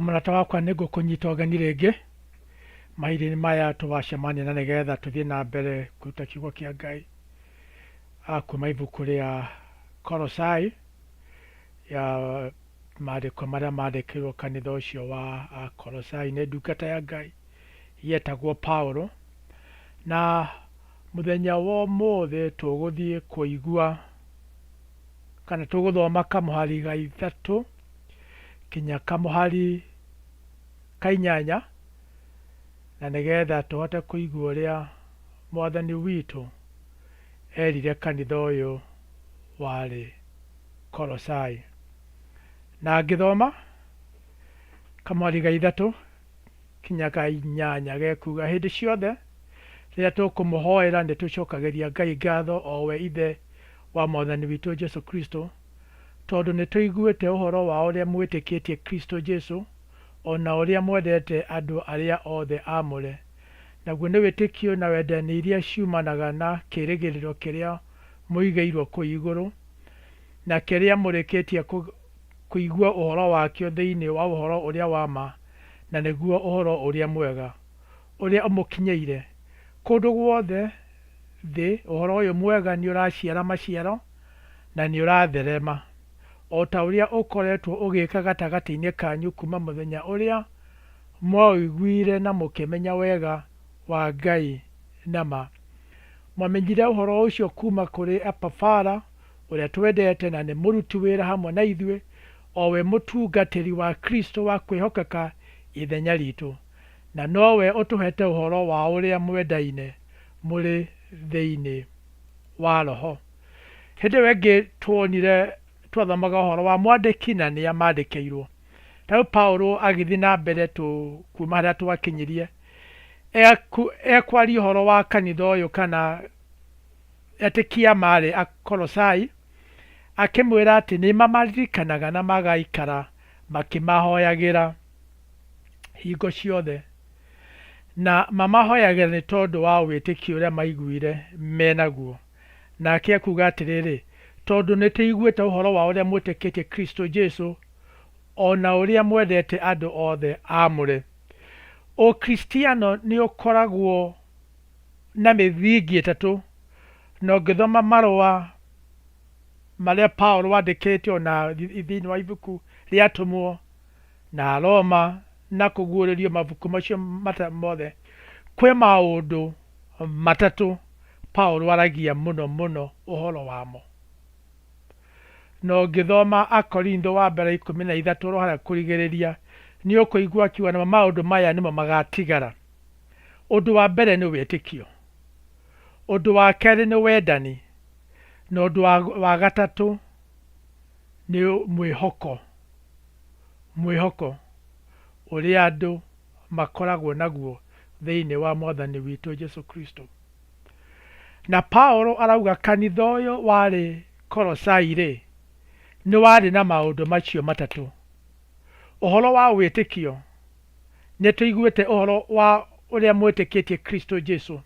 Mũrata wakwa nĩ ngũkũnyita ũgeni rĩngĩ mahinda-inĩ maya tũgacemania na nĩgetha tũthiĩ na mbere kũruta kiugo kĩa Ngai kuma ibuku rĩa Kolosai ya maandĩko marĩa mandĩkĩirwo kanitha ũcio wa Kolosai nĩ ndungata ya Ngai yetagwo Paulo. Na mũthenya wa ũmũthĩ tũgũthiĩ kũigua kana tũgũthoma kamũhari ga ithatũ kinya kamũhari ka inyanya, na nĩgetha tũhote kũigua ũrĩa Mwathani witũ erire kanitha ũyũ warĩ Kolosai. Na ngĩthoma kamũhari ga ithatũ kinya ga inyanya gekuga, hĩndĩ ciothe rĩrĩa tũkũmũhoera nĩ tũcokagĩria Ngai ngatho, o we Ithe wa Mwathani witũ Jesu Kristo, tondũ nĩ tũiguĩte ũhoro wa ũrĩa mwĩtĩkĩtie Kristo Jesu, o na ũrĩa mwendete andũ arĩa othe aamũre, naguo nĩ wĩtĩkio na wendani iria ciumanaga na kĩĩrĩgĩrĩro kĩrĩa mũigĩirũo kũu igũrũ, na kĩrĩa mũrĩkĩtie kũigua ũhoro wakĩo thĩinĩ wa ũhoro ũrĩa wa ma, na nĩguo Ũhoro-ũrĩa-Mwega, ũrĩa ũmũkinyĩire. Kũndũ guothe thĩ ũhoro ũyũ mwega nĩũraciara maciaro na nĩũratherema, o ta ũrĩa ũkoretwo ũgĩka gatagatĩ-inĩ kanyu kuuma mũthenya ũrĩa mwaũiguire na mũkĩmenya wega wa Ngai na ma. Mwamenyire ũhoro ũcio kuuma kũrĩ Epafara, ũrĩa twendete na nĩ mũruti wĩra hamwe na ithuĩ, o we mũtungatĩri wa Kristo wa kwĩhokeka ithenya riitũ, na nowe ũtũheete ũhoro wa ũrĩa mwendaine mũrĩ thĩinĩ wa Roho. Hĩndĩ ĩyo ĩngĩ tuonire twathomaga ũhoro wa mwandĩki na nĩa mandĩkĩirwo. Ta rĩu Paulo agĩthiĩ na mbere tũ kuma harĩa twakinyirie, ekwaria ũhoro wa kanitha ũyũ kana etĩkia marĩ Akolosai, akĩmwĩra atĩ nĩ mamaririkanaga na magaikara makĩmahoyagĩra hingo ciothe. Na mamahoyagĩra nĩ tondũ wa wĩtĩkio ũrĩa maiguire menaguo. Nake ekuuga atĩrĩrĩ, Tondũ nĩtũiguĩte ũhoro wa ũrĩa mwĩtĩkĩtie Kristo Jesu, o na ũrĩa mwendete andũ othe aamũre. Ũkristiano nĩ ũkoragwo na mĩthingi ĩtatũ, na ũngĩthoma marũa marĩa Paulo andĩkĩte o na thĩinĩ wa ibuku rĩa Atũmwo na Aroma na kũguũrĩrio mabuku macio mothe, kwĩ maũndũ matatũ Paulo aragia mũno mũno ũhoro wamo. Na ũngĩthoma Akorintho wa mbere 13 oro harĩa kũrigĩrĩria, nĩ ũkũigua akiuga namo maũndũ maya nĩmo magatigara. Ũndũ wa mbere nĩ wĩtĩkio, ũndũ wa kerĩ nĩ wendani, na ũndũ wa gatatũ nĩ mwĩhoko, mwĩhoko ũrĩa andũ makoragwo naguo thĩinĩ wa Mwathani witũ Jesu Kristo. Na Paulo arauga kanitha ũyũ warĩ Kolosai-rĩ, nĩ warĩ na maũndũ macio matatũ. Ũhoro wa wĩtĩkio, nĩ tũiguĩte ũhoro wa ũrĩa mwĩtĩkĩtie Kristo Jesu.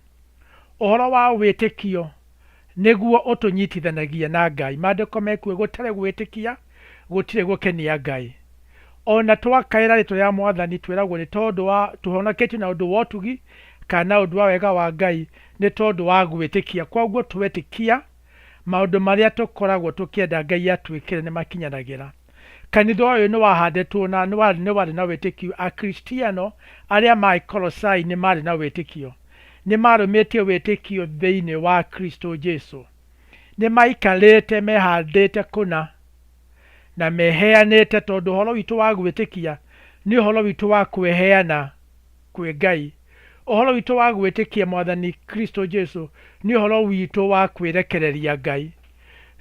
Ũhoro wa wĩtĩkio nĩguo ũtũnyitithanagia na Ngai. Maandĩko mekuo gũtarĩ gwĩtĩkia gũtirĩ gũkenia Ngai. O na twakaĩra rĩtwa rĩa Mwathani twĩragwo nĩ tondũ wa tũhonoketio na ũndũ wa ũtugi kana na ũndũ wa wega wa Ngai nĩ tondũ wa gwĩtĩkia. Kwoguo twetĩkia maũndũ marĩa tũkoragwo tũkĩenda Ngai atwĩkĩre nĩ makinyanagĩra. Kanitha ũyũ nĩ wahandĩtwo na nĩ warĩ na wĩtĩkio. Akristiano arĩa maarĩ Kolosai nĩ maarĩ na wĩtĩkio. Nĩ maarũmĩtie wĩtĩkio thĩinĩ wa Kristo Jesu. Nĩ maikarĩte mehandĩte kũna na meheanĩte tondũ ũhoro witũ wa gwĩtĩkia nĩ ũhoro witũ wa kwĩheana kwĩ Ngai. Ũhoro witũ wa gwĩtĩkia Mwathani Kristo Jesu nĩ ũhoro witũ wa kwĩrekereria Ngai.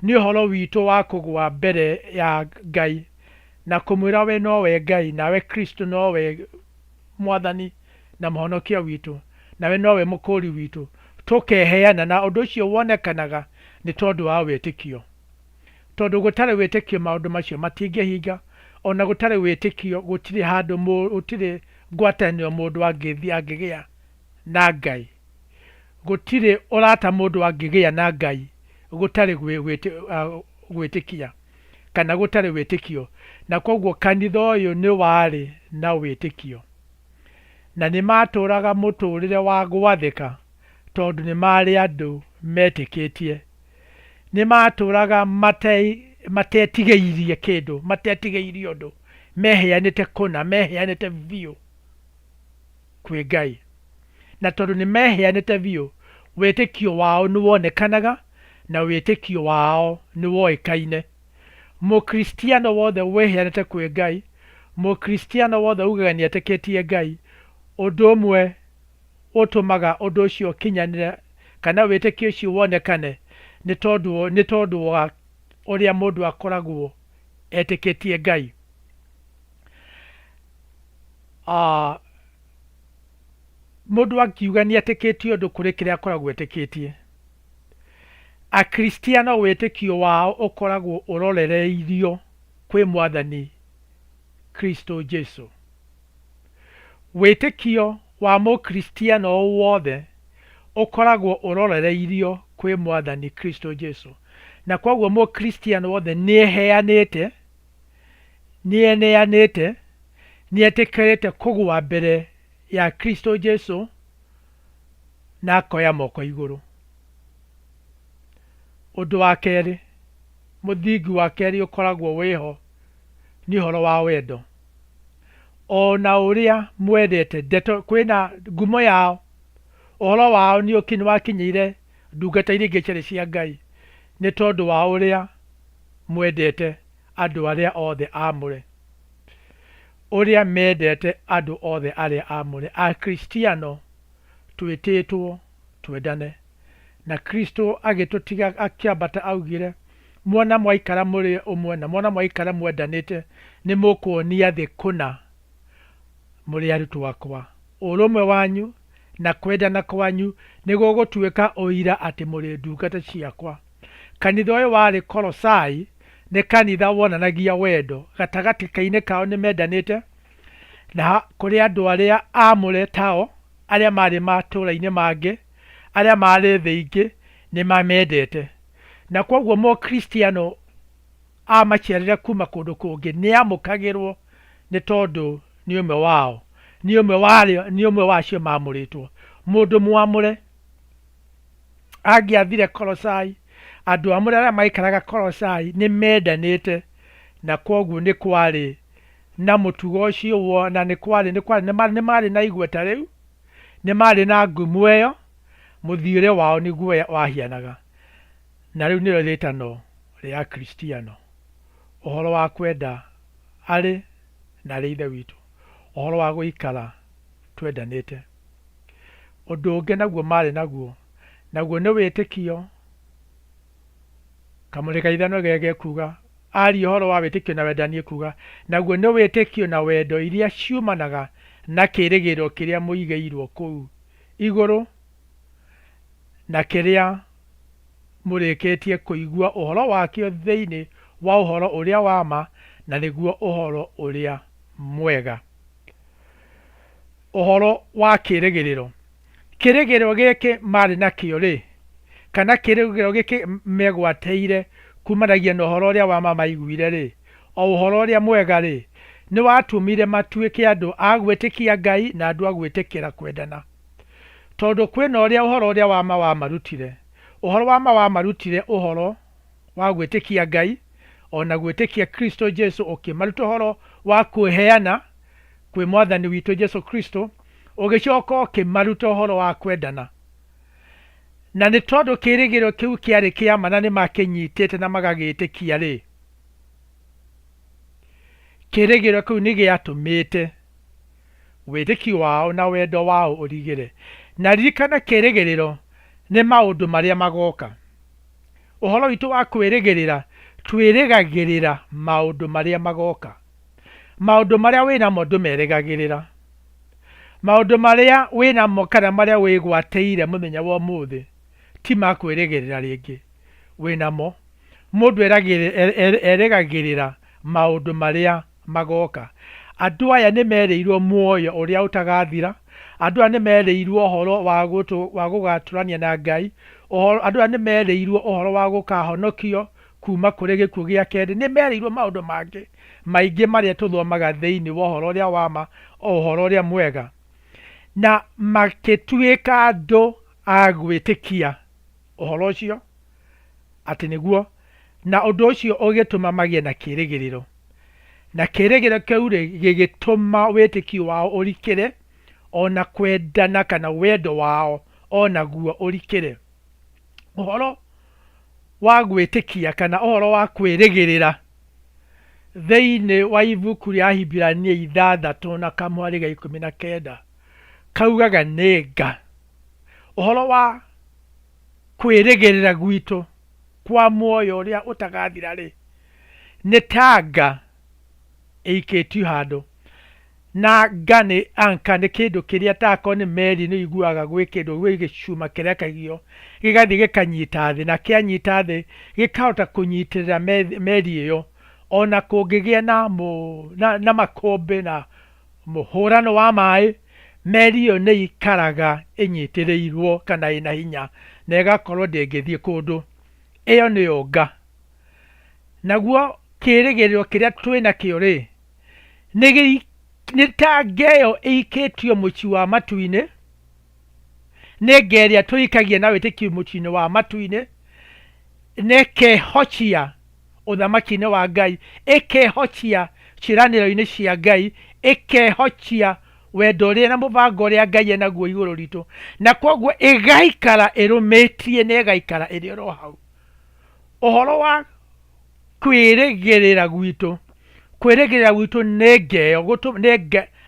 Nĩ ũhoro witũ wa kũgũa mbere ya Ngai na kũmwĩra we nowe Ngai nawe Kristo nowe Mwathani na Mũhonokia witũ, nawe nowe Mũkũũri witũ, tũkeheana, na ũndũ ũcio wonekanaga nĩ tondũ wa wĩtĩkio. Tondũ gũtarĩ wĩtĩkio maũndũ macio matingĩhinga, o na gũtarĩ wĩtĩkio gũtirĩ handũ gũtirĩ ngwatanĩro mũndũ angĩthiĩ angĩgĩa na Ngai. Gũtirĩ ũrata mũndũ angĩgĩa na Ngai gũtarĩ gwĩtĩkia kana gũtarĩ wĩtĩkio. Na kwoguo kanitha ũyũ nĩ warĩ na wĩtĩkio. Na nĩ matũraga mũtũrĩre wa gwathĩka tondũ nĩ marĩ andũ metĩkĩtie. Nĩ matũraga matetigĩirie kĩndũ, matetigĩirie ũndũ, meheanĩte kũna, meheanĩte biũ kwĩ Ngai. Na tondũ nĩ meheanĩte biũ, wĩtĩkio wao nĩ wonekanaga na wĩtĩkio wao nĩ woĩkaine. Mũkristiano wothe wĩheanĩte kwĩ Ngai, Mũkristiano wothe ugaga nĩ etĩkĩtie Ngai, ũndũ ũmwe ũtũmaga ũndũ ũcio ũkinyanĩre kana wĩtĩkio ũcio wonekane nĩ tondũ nĩ tondũ wa ũrĩa mũndũ akoragwo etĩkĩtie Ngai. Mũndũ akiuga nĩ etĩkĩtie ũndũ kũrĩ kĩrĩa akoragwo etĩkĩtie. Akristiano wĩtĩkio wao ũkoragwo ũrorereirio kwĩ Mwathani Kristo Jesu. Wĩtĩkio wa Mũkristiano o wothe ũkoragwo ũrorereirio kwĩ Mwathani Kristo Jesu. Na kwoguo Mũkristiano wothe nĩeheanĩte, nĩeneanĩte, nĩetĩkĩrĩte kũgũa mbere ya Kristo Jesu na akoya moko igũrũ. Ũndũ wa kerĩ, mũthingi wa kerĩ ũkoragwo wĩho nĩ ũhoro wa wendo. O na ũrĩa mwendete, ndeto kwĩna ngumo yao, ũhoro wao nĩ wakinyĩire ndungata iria ingĩ ciarĩ cia Ngai nĩ tondũ wa ũrĩa mwendete andũ arĩa othe aamũre. Ũrĩa mendete andũ othe arĩa aamũre. Akristiano twĩtĩtwo twendane. Na Kristo agĩtũtiga akĩambata augire, Muona mwaikara mũrĩ ũmwe na muona mwaikara mwendanĩte, nĩ mũkuonia thĩ kũna mũrĩ arutwo akwa. Ũrũmwe wanyu na kwendana kwanyu nĩ gũgũtuĩka ũira atĩ mũrĩ ndungata ciakwa. Kanitha ũyũ warĩ Kolosai nĩ kanitha wonanagia wendo. Gatagatĩ-inĩ kao nĩ mendanĩte, na kũrĩ andũ arĩa aamũre tao, arĩa marĩ matũũra-inĩ mangĩ, arĩa marĩ thĩ ingĩ, nĩ mamendete. Na kwoguo Mũkristiano amaciarĩra kuma kũndũ kũngĩ nĩ amũkagĩrwo nĩ tondũ nĩ ũmwe wao, nĩ ũmwe wa arĩa, nĩ ũmwe wa acio mamũrĩtwo. Mũndũ mwamũre angĩathire Kolosai, andũ amũre arĩa maikaraga Kolosai nĩ mendanĩte na kwoguo nĩ kwarĩ na mũtugo ũcio na nĩ kwarĩ nĩ kwarĩ nĩ marĩ na igweta rĩu, nĩ marĩ na ngumo ĩyo, mũthiĩre wao nĩguo wahianaga. Na rĩu nĩrĩo rĩtano rĩa Akristiano, ũhoro wa kwenda arĩ na arĩ Ithe witũ, ũhoro wa gũikara twendanĩte. Ũndũ ũngĩ naguo marĩ naguo, naguo nĩ wĩtĩkio, kamũrĩ ka ithano gekuga, aria ũhoro wa wĩtĩkio na wendani ekuga, naguo nĩ wĩtĩkio na wendo iria ciumanaga na kĩĩrĩgĩrĩro kĩrĩa mũigĩirwo kũu igũrũ, na kĩrĩa mũrĩkĩtie kũigua ũhoro wakĩo thĩinĩ wa ũhoro ũrĩa wa ma, na nĩguo ũhoro ũrĩa mwega. Ũhoro wa kĩĩrĩgĩrĩro. Kĩĩrĩgĩrĩro gĩkĩ marĩ nakĩo rĩ, kana kĩĩrĩgĩrĩro gĩkĩ megwatĩire kumanagia na ũhoro ũrĩa wa ma maiguire rĩ, o ũhoro ũrĩa mwega rĩ, nĩ watũmire matuĩke andũ a gwĩtĩkia Ngai na andũ a gwĩtĩkĩra kwendana. Tondũ kwĩna ũrĩa ũhoro ũrĩa wa ma wamarutire. Ũhoro wa ma wamarutire ũhoro wa gwĩtĩkia Ngai, o na gwĩtĩkia Kristo Jesu, ũkĩmaruta ũhoro wa kwĩheana kwĩ Mwathani witũ Jesu Kristo, ũgĩcoka ũkĩmaruta ũhoro wa kwendana. Na nĩ tondũ kĩĩrĩgĩrĩro kĩu kĩarĩ kĩa ma na nĩ makĩnyitĩte na magagĩtĩkia-rĩ, kĩĩrĩgĩrĩro kĩu nĩ gĩatũmĩte wĩtĩkio wao na wendo wao ũrigĩre. Na ririkana kĩĩrĩgĩrĩro nĩ maũndũ marĩa magoka. Ũhoro witũ wa kwĩrĩgĩrĩra, twĩrĩgagĩrĩra maũndũ marĩa magoka. Maũndũ marĩa wĩnamo ndũmerĩgagĩrĩra. Maũndũ marĩa wĩnamo kana marĩa wĩgwatĩire mũthenya wa ũmũthĩ ti ma kwĩrĩgĩrĩra rĩngĩ, wĩnamo. Mũndũ erĩgagĩrĩra maũndũ marĩa magoka. Andũ aya nĩ merĩirwo muoyo ũrĩa ũtagathira, andũ aya nĩ merĩirwo ũhoro wa gũgatũrania na Ngai, andũ aya nĩ merĩirwo ũhoro wa gũkahonokio. kuma kũrĩ gĩkuũ gĩa kerĩ, nĩ merĩirwo maũndũ mangĩ maingĩ marĩa tũthomaga thĩinĩ wa ũhoro ũrĩa wa ma, o ũhoro ũrĩa mwega, na magĩtuĩka andũ a gwĩtĩkia ũhoro ũcio atĩ nĩguo, na ũndũ ũcio ũgĩtũma magĩe na kĩĩrĩgĩrĩro. Na kĩĩrĩgĩrĩro kĩu-rĩ, gĩgĩtũma wĩtĩkio wao ũrikĩre, o na kwendana kana wendo wao o naguo ũrikĩre. Ũhoro wa gwĩtĩkia kana ũhoro wa kwĩrĩgĩrĩra thĩinĩ wa ibuku rĩa Ahibirania ithathatũ na kamũhari ga 19 kaugaga nĩ nga. Ũhoro wa kwĩrĩgĩrĩra gwitũ kwa muoyo ũrĩa ũtagathira-rĩ, nĩ ta nga ĩikĩtio handũ. Na nga nĩ anchor nĩ kĩndũ kĩrĩa takorwo nĩ meri nĩ ũiguaga gwĩ kĩndũ gwĩ gĩcuma kĩrekagio gĩgathiĩ gĩkanyita thĩ na kĩanyita thĩ gĩkahota kũnyitĩrĩra meri ĩyo ona kũngĩgĩa na, na, na makũmbĩ na mũhũrano wa maĩ, meri ĩyo nĩ ikaraga ĩnyitĩrĩirwo kana ĩna hinya na ĩgakorwo ndĩngĩthiĩ kũndũ. Ĩyo nĩyo nga. Naguo kĩĩrĩgĩrĩro kĩrĩa twĩ nakĩo rĩ, nĩ ta nga ĩyo ĩikĩtio mũciĩ wa matu-inĩ, nĩ nga ĩrĩa tũikagia na wĩtĩkio mũciĩ-inĩ wa matu-inĩ, na ĩkehocia ũthamaki-inĩ wa Ngai, ĩkehocia ciĩranĩro-inĩ cia Ngai, ĩkehocia wendo ũrĩa na mũbango ũrĩa Ngai enaguo igũrũ ritũ, na kwoguo ĩgaikara ĩrũmĩtie na ĩgaikara ĩrĩ oro hau. Ũhoro wa kwĩrĩgĩrĩra gwitũ, kwĩrĩgĩrĩra gwitũ nĩ ngeyo,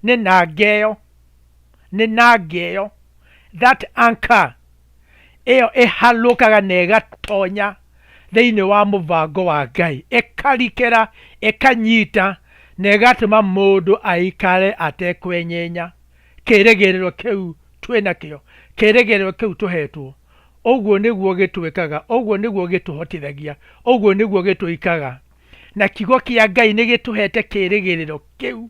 nĩ na ngeyo, nĩ na ngeyo, that anchor ĩyo ĩharũkaga na ĩgatonya thĩinĩ wa mũbango wa Ngai, ĩkarikĩra, ĩkanyita na ĩgatũma mũndũ aikare atekwenyenya. Kĩrĩgĩrĩro kĩu twĩ nakĩo, kĩrĩgĩrĩro kĩu tũhetwo, Ũguo nĩguo gĩtwĩkaga, ũguo nĩguo gĩtũhotithagia, ũguo nĩguo gĩtũikaga. Na kiugo kĩa Ngai nĩ gĩtũhete kĩĩrĩgĩrĩro kĩu,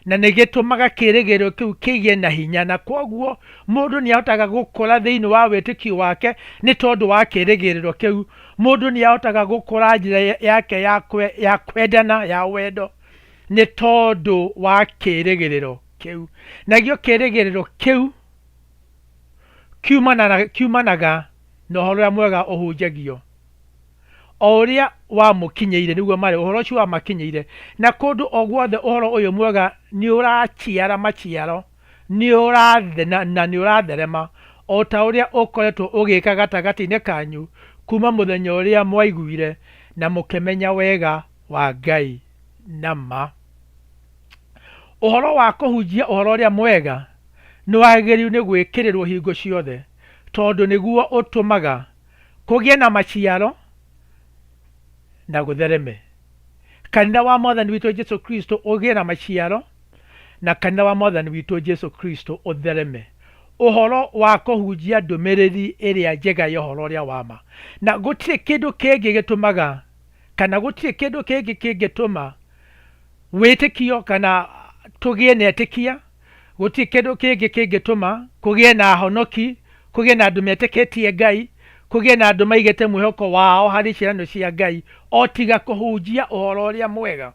na nĩ gĩtũmaga kĩĩrĩgĩrĩro kĩu kĩgĩe na hinya, na kwoguo mũndũ nĩ ahotaga gũkũra thĩinĩ wa wĩtĩkio wake nĩ tondũ wa kĩĩrĩgĩrĩro kĩu. Mũndũ nĩ ahotaga gũkũra njĩra yake ya kwendana, ya wendo, nĩ tondũ wa kĩĩrĩgĩrĩro kĩu. Nakĩo kĩĩrĩgĩrĩro kĩu kiumanaga na ũhoro ũrĩa mwega ũhunjagio, o ũrĩa wamũkinyĩire, nĩguo marĩ, ũhoro ũcio wamakinyĩire. Na kũndũ o guothe ũhoro ũyũ mwega nĩ ũraciara maciaro, na nĩ ũratherema, o ta ũrĩa ũkoretwo ũgĩka gatagatĩ-inĩ kanyu kuuma mũthenya ũrĩa mwaiguire na mũkĩmenya wega wa Ngai na ma. Ũhoro wa kũhunjia ũhoro ũrĩa mwega nĩ wagĩrĩirũo nĩ gwĩkĩrĩrũo hingo ciothe tondũ nĩguo ũtũmaga kũgĩe na maciaro na gũthereme. Kanitha wa Mwathani witũ Jesu Kristo ũgĩe na maciaro na kanitha wa Mwathani witũ Jesu Kristo ũthereme. Ũhoro wa kũhunjia ndũmĩrĩri ĩrĩa njega ya ũhoro ũrĩa wa ma. Na gũtirĩ kĩndũ kĩngĩ gĩtũmaga kana gũtirĩ kĩndũ kĩngĩ kĩngĩtũma wĩtĩkio kana tũgĩe na etĩkia, gũtirĩ kĩndũ kĩngĩ kĩngĩtũma kũgĩe na ahonoki, kũgĩe na andũ metĩkĩtie Ngai, kũgĩe na andũ maigĩte mwĩhoko wao harĩ ciĩranĩro cia Ngai, o tiga kũhunjia ũhoro ũrĩa mwega.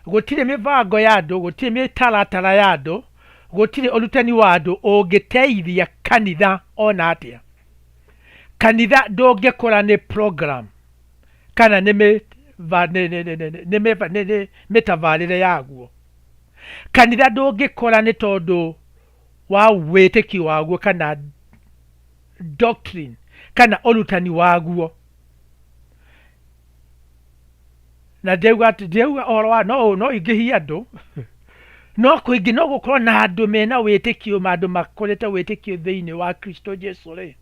Gũtirĩ mĩbango ya andũ, gũtirĩ mĩtaratara ya andũ, gũtirĩ ũrutani wa andũ ũngĩteithia kanitha ona atĩa. Kanitha ndũngĩkũra nĩ program kana nĩ mĩtabarĩre yaguo. Kanitha ndũngĩkũra nĩ tondũ wa wĩtĩkio waguo kana doctrine kana ũrutani waguo. Na ndĩrauga atĩ ndĩrauga ũhoro wa no no ingĩhie andũ no kũingĩ no gũkorwo na andũ mena wĩtĩkio ma andũ makũrĩte wĩtĩkio thĩinĩ wa Kristo Jesu rĩ,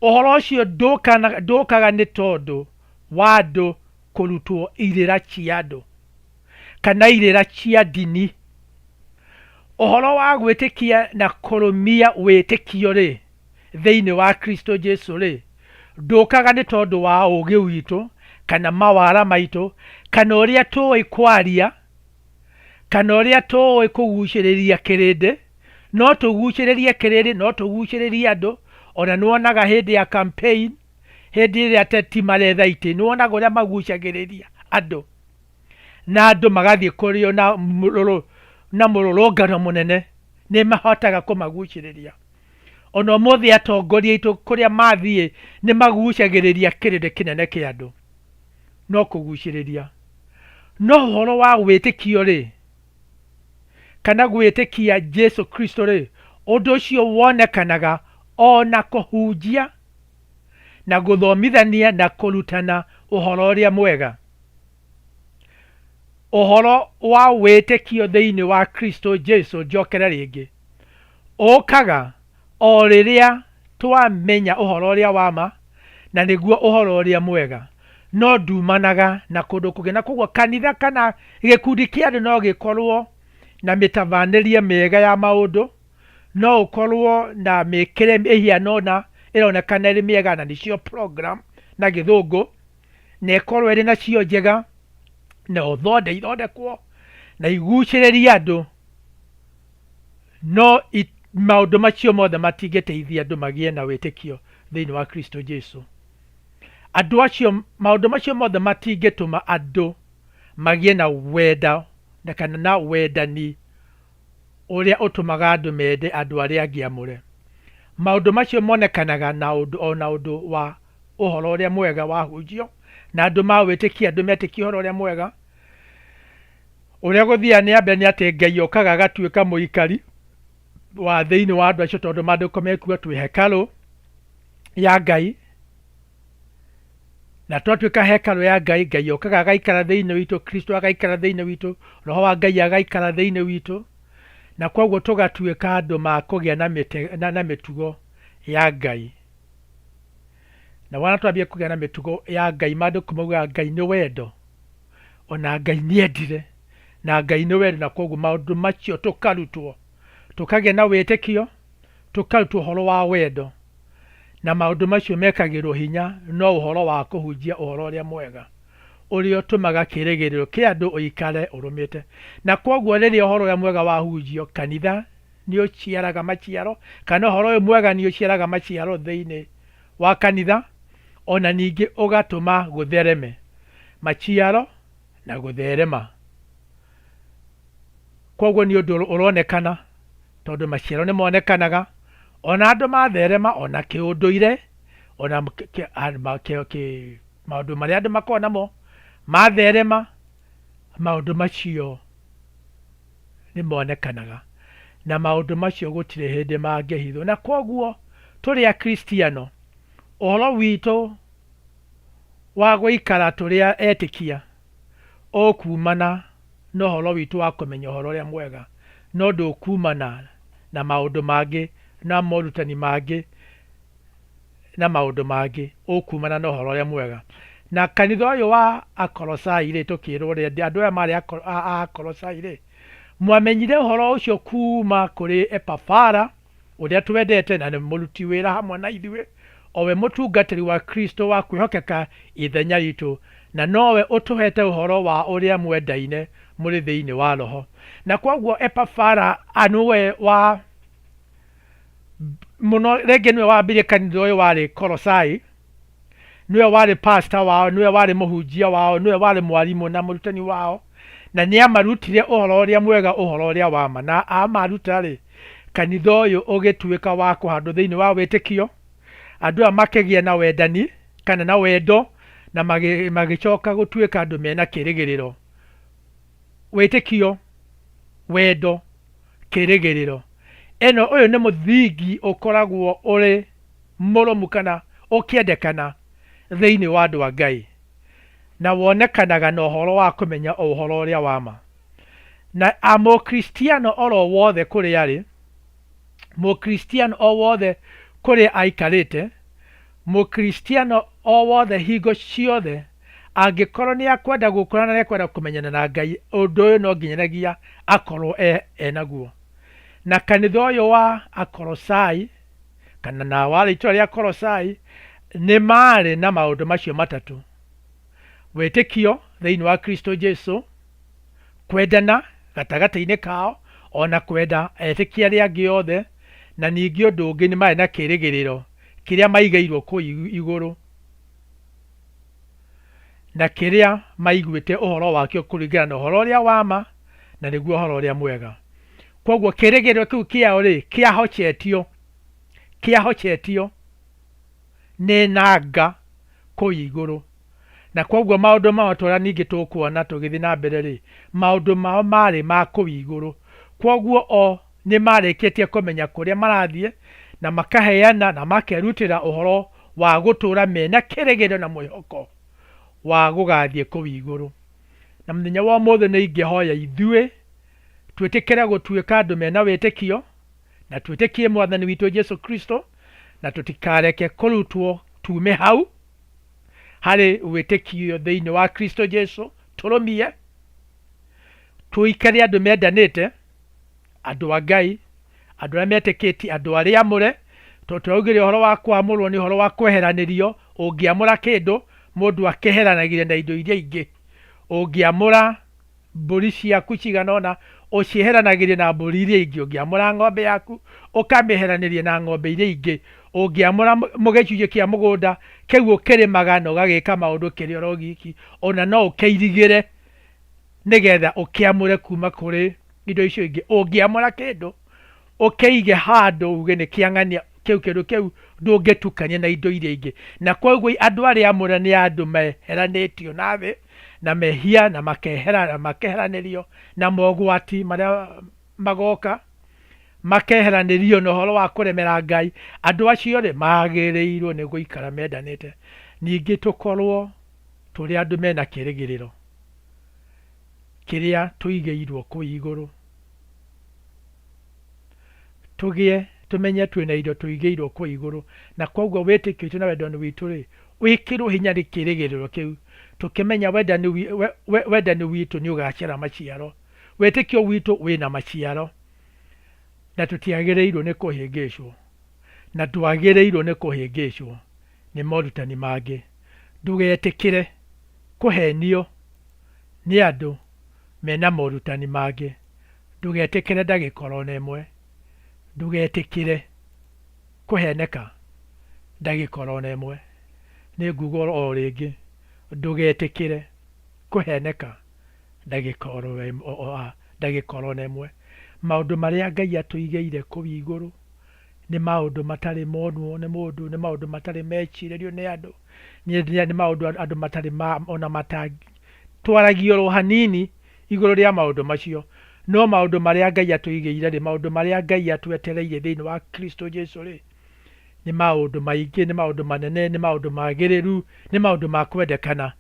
ũhoro ũcio ndũkaga nĩ tondũ wa andũ kũrutwo irĩra cia andũ kana irĩra cia ndini. Ũhoro wa gwĩtĩkia na kũrũmia wĩtĩkio-rĩ, thĩinĩ wa Kristo Jesu-rĩ, ndũkaga nĩ tondũ wa ũũgĩ witũ, kana mawara maitũ, kana ũrĩa tũĩ kwaria, kana ũrĩa tũĩ kũgucĩrĩria kĩrĩndĩ. No tũgucĩrĩrie kĩrĩndĩ, no tũgucĩrĩrie andũ, ona nĩwonaga hĩndĩ ya campaign, Hĩndĩ ĩrĩa ateti maretha itĩ, nĩ wonaga ũrĩa magucagĩrĩria andũ, na andũ magathiĩ kũrĩ o na mũrũrũngano mũnene, nĩ mahotaga kũmagucĩrĩria. Ona ũmũthĩ atongoria aitũ kũrĩa mathiĩ nĩ magucagĩrĩria kĩrĩndĩ kĩnene kĩa andũ, no kũgucĩrĩria. No ũhoro wa wĩtĩkio rĩ, kana gwĩtĩkia Jesu Kristo rĩ, ũndũ ũcio wonekanaga ona kũhunjia na gũthomithania na kũrutana ũhoro ũrĩa mwega. Ũhoro wa wĩtĩkio thĩinĩ wa Kristo Jesu, njokere rĩngĩ, ũkaga o rĩrĩa twamenya ũhoro ũrĩa wa ma, na nĩguo ũhoro ũrĩa mwega, no ndumanaga na kũndũ kũngĩ. Na koguo kanitha kana gĩkundi kĩa andũ no gĩkorwo na mĩtabanĩrie mĩega ya maũndũ, no ũkorwo na mĩkĩre ĩhiana ũna ĩronekana ĩrĩ mĩega, na nĩcio program na gĩthũngũ, na ĩkorwo ĩrĩ nacio njega, na ũthonde ithondekwo na igucĩrĩrie andũ, no maũndũ macio mothe matingĩteithia andũ magĩe na wĩtĩkio thĩinĩ wa Kristo Jesu. Andũ acio, maũndũ macio mothe matingĩtũma andũ magĩe na wenda na kana na wendani ũrĩa ũtũmaga andũ mende andũ arĩa angĩ amũre. Maũndũ macio monekanaga na ũndũ ona ũndũ wa ũhoro ũrĩa mwega wahunjio, na andũ mawĩtĩkia, andũ metĩkia ũhoro ũrĩa mwega. Ũrĩa gũthiaga nĩ mbere nĩ atĩ Ngai okaga agatuĩka mũikari wa thĩinĩ wa andũ acio, tondũ maandĩko mekuga twĩ hekarũ ya Ngai, na twatuĩka hekarũ ya Ngai, Ngai okaga agaikara thĩinĩ witũ, Kristo agaikara thĩinĩ witũ, Roho wa Ngai agaikara thĩinĩ witũ, na koguo tũgatuĩka andũ ma kũgĩa na mĩtugo ya Ngai. Na wona twambia kũgĩa na mĩtugo ya Ngai, maandĩko maugaga Ngai nĩ wendo, ona Ngai nĩendire, na Ngai nĩ wendo, na koguo maũndũ macio tũkarutwo, tũkagĩa na wĩtĩkio, tũkarutwo ũhoro wa wendo, na maũndũ macio mekagĩrwo hinya no ũhoro wa kũhunjia ũhoro ũrĩa mwega, ũrĩa ũtũmaga kĩĩrĩgĩrĩro kĩa andũ ũikare ũrũmĩte. Na koguo rĩrĩa ũhoro ũrĩa mwega wahunjio, kanitha nĩ ũciaraga maciaro, kana ũhoro ũyũ mwega nĩ ũciaraga maciaro thĩinĩ wa kanitha, ona ningĩ ũgatũma gũthereme maciaro na gũtherema. Koguo nĩ ũndũ ũronekana, tondũ maciaro nĩ monekanaga, ona andũ matherema, ona kĩũndũire, ona maũndũ marĩa andũ makoragwo namo matherema, maũndũ macio nĩ monekanaga, na maũndũ macio gũtirĩ hĩndĩ mangĩhithwo. Na koguo tũrĩ Akristiano, ũhoro witũ wa gũikara tũrĩ etĩkia ũkumana na ũhoro witũ wa kũmenya ũhoro ũrĩa mwega, no ndũkumana na maũndũ mangĩ na morutani mangĩ na maũndũ mangĩ, ũkumana na ũhoro ũrĩa mwega. Na kanitha ũyũ wa Akolosai rĩ, tũkĩrwo ũrĩa andũ aya marĩ a Akolosai rĩ, mwamenyire ũhoro ũcio kuma kũrĩ Epafara, ũrĩa twendete na nĩ mũruti wĩra hamwe na ithuĩ, o we mũtungatĩri wa Kristo wa kwĩhokeka ithenya ritũ, na nowe ũtũhete ũhoro wa ũrĩa mwendaine mũrĩ thĩinĩ wa Roho. Na kwoguo Epafara nĩwe wa mũno rĩngĩ nĩwe wambirie kanitha ũyũ warĩ Kolosai, nĩwe warĩ pastor wao, nĩwe warĩ mũhunjia wao, nĩwe warĩ mwarimũ na mũrutani wao, na nĩ amarutire ũhoro ũrĩa mwega, ũhoro ũrĩa wa ma. Na amaruta rĩ, kanitha ũyũ ũgĩtuĩka wa kũhandwo thĩinĩ wa wĩtĩkio, andũ aya makĩgĩa na wendani kana na wendo, na magĩcoka gũtuĩka andũ mena kĩrĩgĩrĩro. Wĩtĩkio, wendo, kĩrĩgĩrĩro. Ĩno ũyũ nĩ mũthingi ũkoragwo ũrĩ mũrũmu kana ũkĩendekana thĩinĩ wa andũ a Ngai, na wonekanaga na ũhoro wa kũmenya ũhoro ũrĩa wa ma. Na a Mũkristiano oro wothe kũrĩa arĩ, Mũkristiano o wothe kũrĩa aikarĩte, Mũkristiano o wothe hingo ciothe angĩkorwo nĩ akwenda gũkũra na nĩekwenda kũmenyana na Ngai, ũndũ ũyũ no nginyagia akorwo enaguo. Na kanitha ũyũ wa Akolosai, kana na warĩ itũra rĩa Kolosai, nĩ marĩ na maũndũ macio matatũ: wĩtĩkio thĩinĩ wa Kristo Jesu, kwendana gatagatĩ-inĩ kao, ona kwenda etĩkia arĩa angĩ othe, na ningĩ ũndũ ũngĩ nĩ marĩ na kĩrĩgĩrĩro kĩrĩa maigĩirwo kũu igũrũ. Na kĩrĩa maiguĩte ũhoro wakĩo kũringana na ũhoro ũrĩa wa ma, na nĩguo ũhoro ũrĩa mwega. Kwoguo kĩĩrĩgĩrĩro kĩu kĩao-rĩ, kĩahocetio, kĩahocetio nĩ nanga kũu igũrũ. Na kwoguo maũndũ mao ta ũrĩa ningĩ tũkuona tũgĩthiĩ na mbere-rĩ, maũndũ mao maarĩ ma kũu igũrũ. Kwoguo o nĩ maarĩkĩtie kũmenya kũrĩa marathiĩ, na makaheana na makerutĩra ũhoro wa gũtũũra mena kĩĩrĩgĩrĩro na mwĩhoko wa gũgathiĩ kũu igũrũ. Na mũthenya wa ũmũthĩ nĩ ingĩhoya ithuĩ twĩtĩkĩre gũtuĩka andũ mena wĩtĩkio, na twĩtĩkie Mwathani witũ Jesu Kristo, na tũtikareke kũrutwo tume hau harĩ wĩtĩkio thĩinĩ wa Kristo Jesu, tũrũmie, tũikare andũ mendanĩte, andũ a Ngai, andũ arĩa metĩkĩtie, andũ arĩa amũre, tondũ tũraugire ũhoro wa kwamũrwo nĩ ũhoro wa kweheranĩrio, ũngĩamũra kĩndũ, mũndũ akĩheranagia na indo iria ingĩ. Ũngĩamũra mbũri ciaku cigana ũna, ũcieheranagĩria na mbũri iria ingĩ. Ũngĩamũra ng'ombe yaku, ũkamĩeheranĩria na ng'ombe iria ingĩ. Ũngĩamũra gĩcunjĩ kĩa mũgũnda, kĩu ũkĩrĩmaga na ũgagĩka maũndũ kĩrĩ oro giki, ona no ũkĩirigĩre nĩgetha ũkĩamũre kuma kũrĩ indo icio ingĩ. Ũngĩamũra kĩndũ, ũkĩige handũ uge nĩ kĩa ng'ania, kĩu kĩndũ kĩu ndũngĩtukania na indo iria ingĩ. Na kwoguo andũ arĩa amũre nĩ andũ meheranĩtio na thĩ, na mehia, na makehera, na makeheranĩrio na mogwati marĩa magoka, makeheranĩrio na ũhoro wa kũremera Ngai. Andũ acio-rĩ, magĩrĩirwo nĩ gũikara mendanĩte. Ningĩ tũkorwo tũrĩ andũ mena kĩrĩgĩrĩro kĩrĩa tũigĩirwo kũu igũrũ. Tũgĩe, tũmenye twĩna indo tũigĩirwo kũu igũrũ, na kwoguo wĩtĩkio witũ na wendani witũ-rĩ, wĩkĩrwo hinya nĩ kĩrĩgĩrĩro kĩu, tũkĩmenya wendani, wendani witũ nĩ ũgaciara maciaro. Wĩtĩkio witũ wĩna maciaro, na tũtiagĩrĩirwo nĩ kũhĩngĩcwo, na ndwagĩrĩirwo nĩ kũhĩngĩcwo nĩ morutani mangĩ. Ndũgetĩkĩre kũhenio nĩ andũ mena morutani mangĩ. Ndũgetĩkĩre ndagĩka oro na ĩmwe. Ndũgetĩkĩre kũheneka ndagĩka oro na ĩmwe. Nĩ nguga o rĩngĩ, ndũgetĩkĩre kũheneka ndagĩka oro ndagĩka oro na ĩmwe. Maũndũ marĩa Ngai atũigĩire kũu igũrũ nĩ maũndũ matarĩ monwo nĩ mũndũ, nĩ maũndũ matarĩ mecirĩrio nĩ andũ, nĩ maũndũ andũ matarĩ ona matwaragia oro hanini igũrũ rĩa maũndũ macio. No maũndũ marĩa Ngai atũigĩire-rĩ, maũndũ marĩa Ngai atwetereire thĩinĩ wa Kristo Jesu-rĩ, nĩ maũndũ maingĩ, nĩ maũndũ manene, nĩ maũndũ magĩrĩru, nĩ maũndũ ma kwendekana.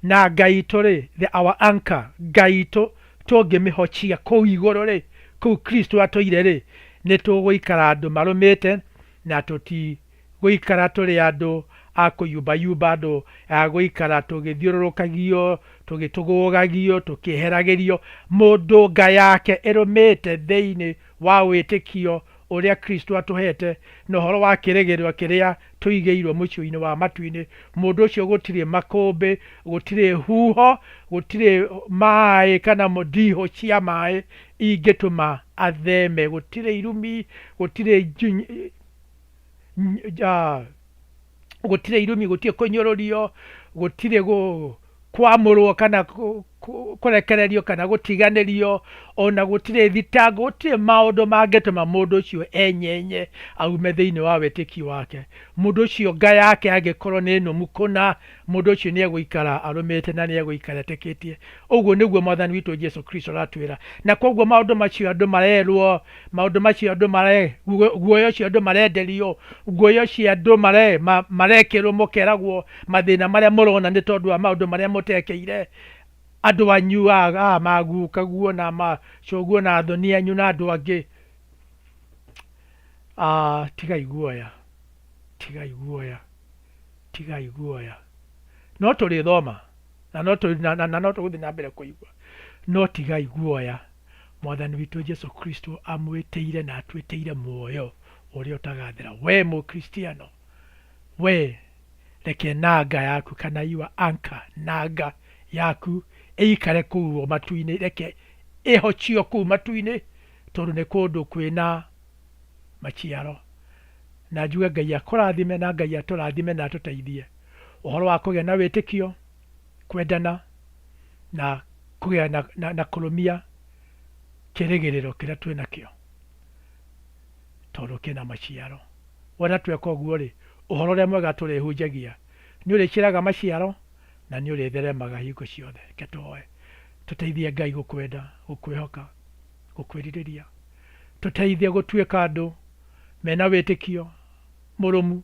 Na Ngai itũ-rĩ, the our anchor, Ngai itũ tũngĩmĩhocia kũu igũrũ-rĩ, kũu Kristo atũire-rĩ, nĩ tũgũikara andũ marũmĩte na tũti gũikara tũrĩ andũ a kũyumbayumba, andũ a gũikara tũgĩthiũrũrũkagio, tũgĩtũgũgagio, tũkĩeheragĩrio. Mũndũ nga yake ĩrũmĩte thĩinĩ wa wĩtĩkio ũrĩa Kristo atũhete na ũhoro wa kĩrĩgĩrĩro kĩrĩa tũigĩirwo mũciĩ-inĩ wa matu-inĩ, mũndũ ũcio gũtirĩ makũmbĩ, gũtirĩ huho, gũtirĩ maĩ kana ndihũ cia maĩ ingĩtũma atheme, gũtirĩ irumi, gũtirĩ gũtirĩ irumi, gũtirĩ kũnyũrũrio, gũtirĩ kwamũrwo kana kũrekererio kana gũtiganĩrio, ona gũtirĩ thitango, gũtirĩ maũndũ mangĩtũma mũndũ ũcio enyenye aume thĩinĩ wa wĩtĩkio wake. Mũndũ ũcio nga yake angĩkorwo nĩ nũmu kũna, mũndũ ũcio nĩ egũikara arũmĩte na nĩ egũikara etĩkĩtie. Ũguo nĩguo Mwathani witũ Jesu Kristo aratwĩra. Na koguo maũndũ macio andũ marerwo, maũndũ macio andũ mare, guoya ũcio andũ marenderio, guoya ũcio andũ mare, marekĩrwo mũkeragwo mathĩna marĩa mũrona nĩ tondũ wa maũndũ marĩa mũtekĩire andũ anyu a magukaguo na macũguo na athoni anyu na andũ angĩ. Tigai guoya, tigai guoya, tigai guoya. No tũrĩthoma na no na no tũgũthiĩ na mbere kũigua, no tigai guoya. Mwathani witũ Jesu Kristo amwĩtĩire na atwĩtĩire muoyo ũrĩa ũtagathira. We Mũkristiano, we reke nanga yaku kana your anchor, nanga yaku ĩikare kũu matu-inĩ, reke ĩhocio kũu matu-inĩ, tondũ nĩ kũndũ kwĩna maciaro. Na njuge Ngai akũrathime na Ngai atũrathime na atũteithie ũhoro wa kũgĩa na wĩtĩkio. Kwendana na kũgĩa na, na, na kũrũmia kĩrĩgĩrĩro kĩrĩa twĩ nakĩo tondũ kĩna maciaro. Wona tweka ũguo rĩ, ũhoro ũrĩa mwega tũrĩhunjagia nĩ ũrĩciaraga maciaro na nĩ ũrĩtheremaga hingo ciothe. Reke tũhoe. Tũteithie Ngai gũkwenda, gũkwĩhoka, gũkwĩrirĩria. Tũteithie gũtuĩka andũ mena wĩtĩkio mũrũmu,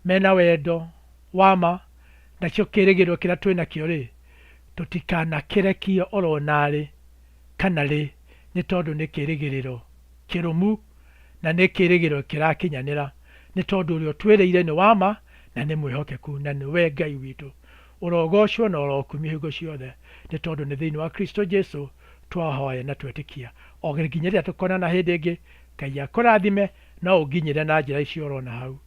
mena wendo wa ma, nakĩo kĩrĩgĩrĩro kĩrĩa twĩ nakĩo rĩ, tũtikanakĩrekie oro narĩ kana rĩ, nĩ tondũ nĩ kĩrĩgĩrĩro kĩrũmu na nĩ kĩrĩgĩrĩro kĩrakinyanĩra, nĩ tondũ ũrĩa ũtwĩrĩire nĩ wa ma na nĩ mwĩhokeku na nĩwe Ngai witũ. Ũrogocwo na ũrokumio hingo ciothe, nĩ tondũ nĩ thĩinĩ wa Kristo Jesu twahoya na twetĩkia. O nginya rĩrĩa tũkonana hĩndĩ ĩngĩ, Ngai akũrathime, no ũnginyĩre na njĩra icio ũrona hau.